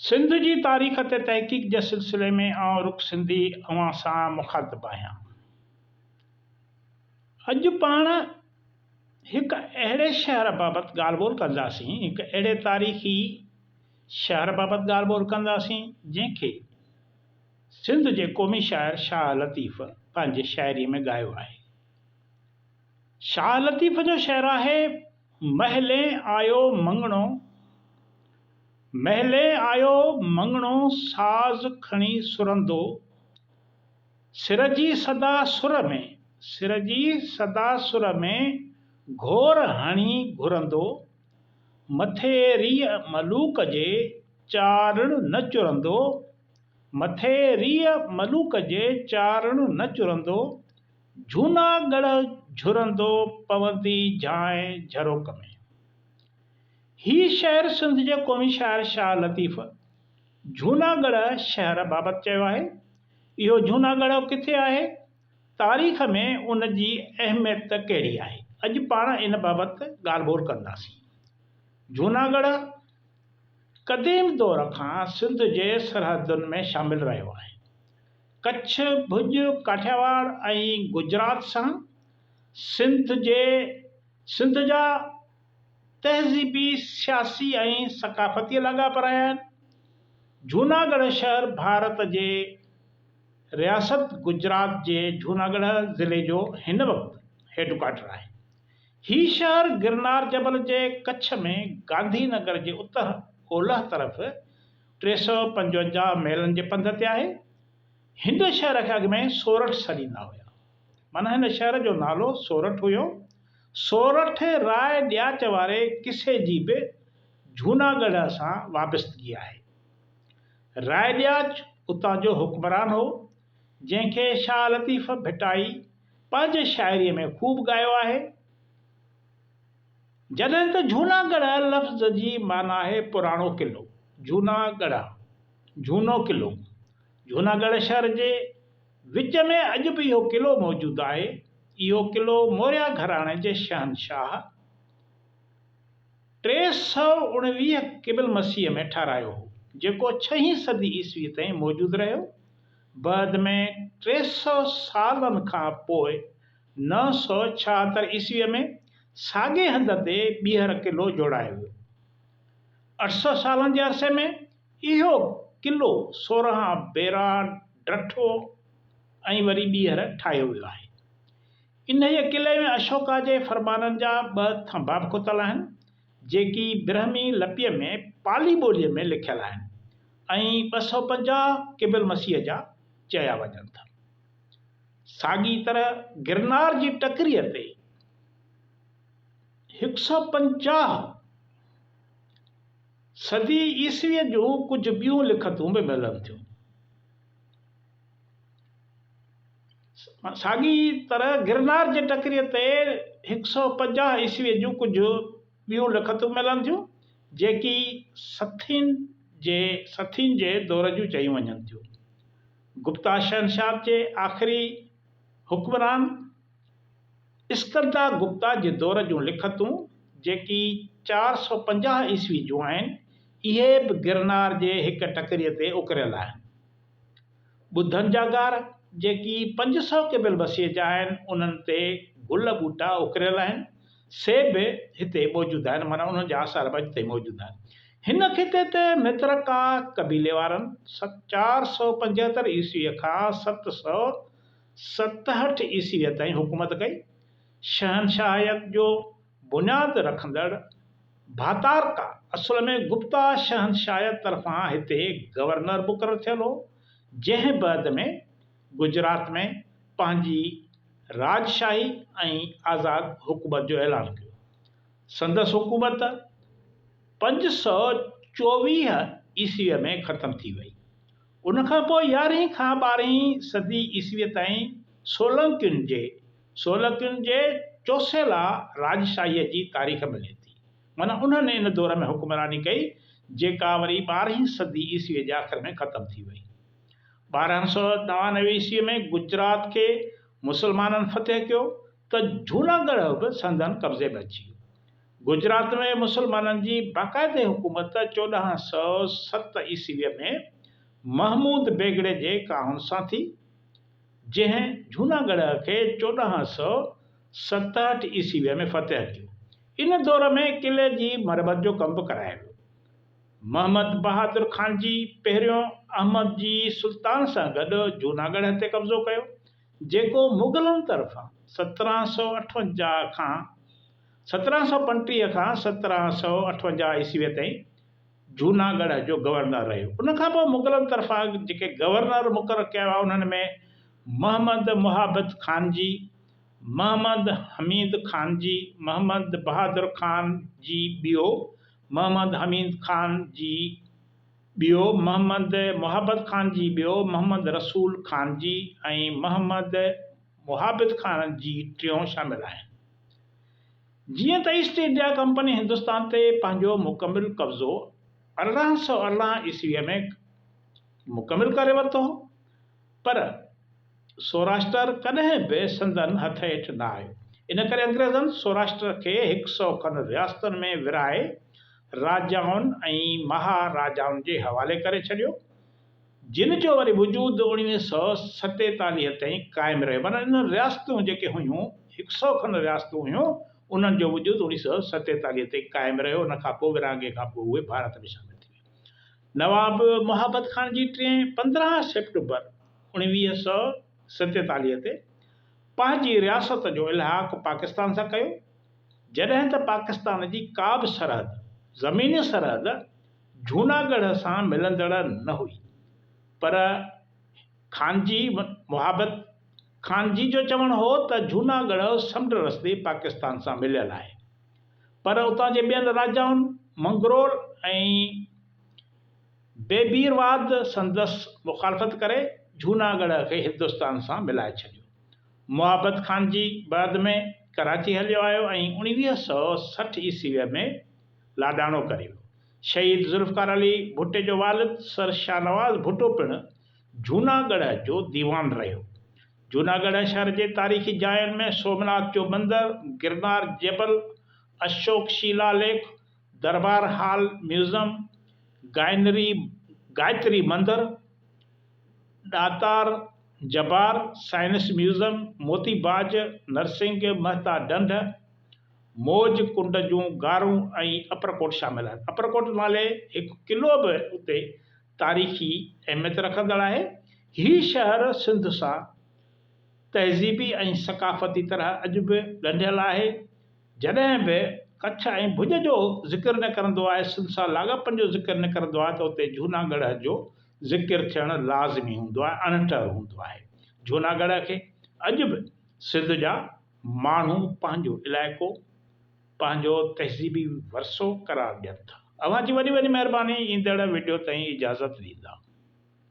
سنڌ جي تاريخ تي تحقيق جي سلسلي ۾ آئون رڪ سنڌي اوهان سان مخاطب آهيان. اڄ پاڻ هڪ اهڙي شهر بابت ڳالهه ٻولهه ڪنداسين، هڪ اهڙي تاريخي شهر بابت ڳالهه ٻولهه ڪنداسين، جنهن کي سنڌ جي قومي شاعر شاهه لطيف پنهنجي شاعريء ۾ ڳايو آهي. شاهه لطيف جو شعر آهي، محلين آيو مڱڻو، محلين آيو مڱڻو ساز کڻي سرندو، سر جي سدا سر ۾، سر جي سدا سر ۾ گهور هڻي گهرندو، مٿي ريء ملوڪ جي چارڻ نه چرندو، مٿي ريء ملوڪ جي چارڻ نه چرندو، جهونا ڳڙهه جهرندو پوندي جھانء جھروڪ ۾. هي شعر سنڌ جي قومي شاعر شاهه لطيف جھونا ڳڙهه شهر بابت چيو آهي. اهو جھونا ڳڙهه ڪٿي آهي؟ تاريخ ۾ ان جي اهميت ڪهڙي آهي؟ اڄ پاڻ ان بابت ڳالهه ٻولهه ڪنداسين. جھونا ڳڙهه قديم دور کان سنڌ جي سرحدن ۾ شامل رهيو آهي. ڪڇ، ڀڄ، ڪاٺياواڙ ۽ گجرات سان سنڌ جي سنڌ جا تهذيبي، سياسي ۽ ثقافتي لاڳاپا رهيا آهن. جهوناڳڙهه شهر ڀارت جي رياست گجرات جي جهوناڳڙهه ضلعي جو هن وقت هيڊ ڪوارٽر آهي. هي شهر گرنار جبل جي ڪڇ ۾ گانڌي نگر جي اتر اولهه طرف 355 ميلن جي پنڌ تي آهي. هن شهر کي اڳ ۾ سورٺ سڏيندا هيا. معنيٰ هن شهر جو نالو سورٺ هيو. سورٺ راء ڏياچ واري قصي جي به جهوناڳڙهه سان وابستگي آهي. راء ڏياچ اتان جو حڪمران هو، جنهن کي شاهه لطيف ڀٽائي پنهنجي شاعريء ۾ خوب ڳايو آهي. جڏهن ته جهوناڳڙهه لفظ جي معنيٰ آهي پراڻو قلعو. جهوناڳڙهه، جهونو قلعو. جهوناڳڙهه شهر جي وچ ۾ اڄ به اهو قلعو موجود آهي. اهو قلعو موريا گهراڻي جي شهنشاهه 319 قبل مسيح ۾ ٺهرايو هو، جيڪو ڇهين صدي عيسوي تائين موجود رهيو. بعد ۾ 300 سالن کان پوء 976 عيسويء ۾ ساڳئي هنڌ تي ٻيهر قلعو جوڙايو ويو. 800 سالن جي عرصي ۾ اهو قلعو 16 ڀيرا ڊٺو ۽ وري ٻيهر ٺاهيو ويو آهي. انهيء قلعي ۾ اشوڪا جي فرمانن جا ٻه ٿنڀا به کتل آهن، جيڪي برهمي لپيء ۾ پالي ٻوليء ۾ لکيل آهن ۽ 250 قبل مسيح جا چيا وڃن ٿا. ساڳي طرح گرنار جي ٽڪريء تي 150 صدي عيسويء جون ڪجهه ٻيون لکتون به ملن ٿيون. ساڳي طرح گرنار جي ٽڪريء تي 150 عيسويء جون ڪجهه ٻيون لکتون ملن ٿيون، جيڪي سٿين جي سٿين جي دور جون چيون وڃن ٿيون. گپتا شهنشاهت جي آخري حڪمران اسڪندا گپتا جي دور جون لکتون، جيڪي 450 عيسوي جون آهن، اهي به گرنار جي هڪ ٽڪريء تي اڪريل آهن. ٻڌن جا غار، جيڪي 500 قبل مسيح جا آهن، انهن تي گل ٻوٽا اڪريل آهن، سي به هتي موجود آهن، معنيٰ انهن جا آثار به اڄ تائين موجود آهن. هن خطي تي مترڪا قبيلي وارن 475 عيسويء کان 767 عيسويء تائين حڪومت ڪئي. شهنشاهيت جو بنياد رکندڙ ڀاتارڪا اصل ۾ گپتا شهنشاهيت طرفان هتي گورنر مقرر ٿيل هو، جنهن بعد ۾ گجرات ۾ پنهنجي راجشاهي ۽ آزاد حڪومت جو اعلان ڪيو. سندس حڪومت 524 عيسويء ۾ ختم ٿي وئي. ان کان پوء يارهين کان ٻارهين صدي عيسويء تائين سولنڪين جي سولنڪين جي چوسيلا راجشاهيء جي تاريخ ملي ٿي. معنيٰ انهن ان دور ۾ حڪمراني ڪئي، جيڪا وري ٻارهين صدي عيسويء جي آخر ۾ ختم ٿي وئي. 1299 عيسويء ۾ گجرات کي مسلمانن فتح ڪيو ته جهوناڳڙهه به سندن قبضي ۾ اچي ويو. گجرات ۾ مسلمانن جي باقاعدي حڪومت 1407 عيسويء ۾ محمود بيگڙي جي ڪاهن سان ٿي، جنهن جهوناڳڙهه کي 1467 عيسويء ۾ فتح ڪيو. ان دور ۾ قلعي جي مرمت جو ڪم به ڪرايو ويو. محمد بهادر خانجي پهريون احمد جي سلطان سان گڏ جهوناڳڙهه تي قبضو ڪيو، جيڪو مغلن طرفان 1758 کان 1735 کان 1758 عيسويء تائين جهوناڳڙهه جو گورنر رهيو. ان کان پوء مغلن طرفان جيڪي گورنر مقرر ڪيا ويا انهن ۾ محمد محابت خانجي، محمد حميد خانجي، محمد بهادر خان جي ٻيو، محمد حميد خان جي ٻيو، محمد محبت خان جي ٻيو، محمد رسول خان جي ۽ محمد محابت خان جي ٽيون شامل آهن. جيئن ته ايسٽ انڊيا ڪمپني هندستان تي پنهنجو مڪمل قبضو 1818 عيسويء ۾ مڪمل ڪري ورتو هو، پر سوراشٽر ڪڏهن به سندن هٿ هيٺ نه آيو. ان ڪري انگريزن سوراشٽر کي هڪ سئو کن رياستن ۾ ورهائي راجائن ۽ مها راجائن جي حوالي ڪري ڇڏيو، جن جو وري وجود 1947 تائين قائم رهيو. معنيٰ انهن رياستون جيڪي هيون، هڪ سئو کن رياستون هيون، انهن جو وجود 1947 تائين قائم رهيو، ان کان پوء ورهاڱي کان پوء اهي ڀارت ۾ شامل ٿي ويون. نواب محبت خان جي ٽئين 15 سيپٽمبر 1947 تي پنهنجي رياست جو الحاق پاڪستان سان ڪيو، جڏهن ته پاڪستان جي ڪا به سرحد، زميني سرحد، جهوناڳڙهه سان ملندڙ نه هئي، پر خانجي محبت خانجي جو چوڻ هو ته جهوناڳڙهه سمنڊ رستي پاڪستان سان مليل آهي. پر اتان جي ٻين راجائن منگرول ۽ بيبيرواد سندس مخالفت ڪري جهوناڳڙهه کي هندستان سان ملائي ڇڏيو. محبت خان جي بعد ۾ ڪراچي هليو آيو ۽ 1960 عيسويء ۾ لاڏاڻو ڪري ويو. شهيد ذوالفقار علي ڀٽي جو والد سر شاهنواز ڀٽو پڻ جهوناڳڙهه جو ديوان رهيو. جوناڳڙهه شهر جي تاريخي جاين ۾ سومناٿ جو مندر، گرنار جبل، اشوڪ شيلا ليک، دربار هال ميوزم، گائنري گايتري مندر، ڏاتار جبار، سائنس ميوزم، موتي باج، نرسنگ مهتا ڍنڍ، موج ڪنڊ جون غارون ۽ اپرڪوٽ شامل آهن. اپرڪوٽ نالي هڪ قلعو به اتي تاريخي اهميت رکندڙ آهي. هي شهر سنڌ سان تهذيبي ۽ ثقافتي طرح اڄ به ڳنڍيل آهي. جڏهن به ڪڇ ۽ ڀڄ جو ذڪر نڪرندو آهي، سنڌ سان لاڳاپن جو ذڪر نڪرندو آهي ته اتي جهوناڳڙهه جو ذڪر ٿيڻ لازمي هوندو آهي، اڻٽر هوندو آهي. جهوناڳڙهه کي اڄ به سنڌ جا ماڻهو پنهنجو علائقو، پنهنجو تهذيبي ورثو قرار ڏين ٿا. اوهان جي وڏي وڏي مهرباني ايندڙ وڊيو تائين اجازت ڏيندا.